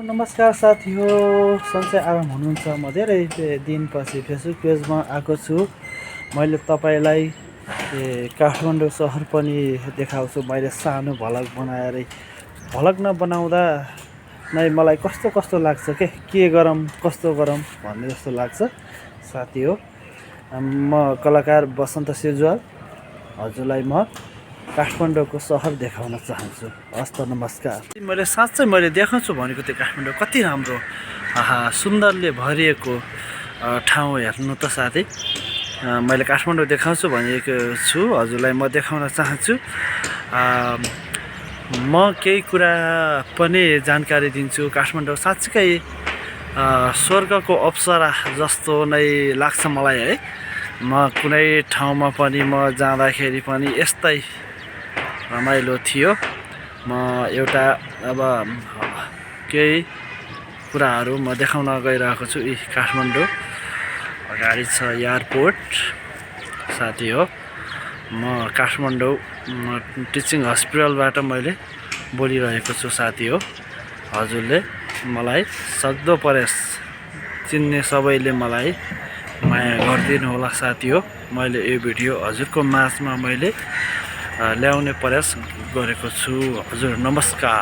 नमस्कार साथी हो, सन्चै आराम हुनुहुन्छ। म धेरै दिनपछि फेसबुक पेजमा आएको छु। मैले तपाईँलाई काठमाडौँ सहर पनि देखाउँछु। मैले सानो भ्लग बनाएर भ्लग नबनाउँदा नै मलाई कस्तो कस्तो लाग्छ के गरौँ कस्तो गरौँ भन्ने जस्तो लाग्छ साथी हो। म कलाकार बसन्त सेजुवाल, हजुरलाई म काठमाडौँको सहर देखाउन चाहन्छु। हस्त नमस्कार। मैले देखाउँछु भनेको त्यो काठमाडौँ कति राम्रो सुन्दरले भरिएको ठाउँ हेर्नु त साथी। मैले काठमाडौँ देखाउँछु भनेको छु, हजुरलाई म देखाउन चाहन्छु। म केही कुरा पनि जानकारी दिन्छु। काठमाडौँ साँच्चीकै स्वर्गको अप्सरा जस्तो नै लाग्छ मलाई है। म कुनै ठाउँमा पनि म जाँदाखेरि पनि यस्तै रमाइलो थियो। म एउटा अब केही कुराहरू म देखाउन गइरहेको छु। काठमाडौँ अगाडि छ एयरपोर्ट साथी हो। म काठमाडौँ टिचिङ हस्पिटलबाट मैले बोलिरहेको छु साथी हो। हजुरले मलाई सक्दो परेस चिन्ने सबैले मलाई माया गरिदिनु होला साथी हो। मैले यो भिडियो हजुरको माझमा मैले ल्याउने प्रयास गरेको छु। हजुर नमस्कार।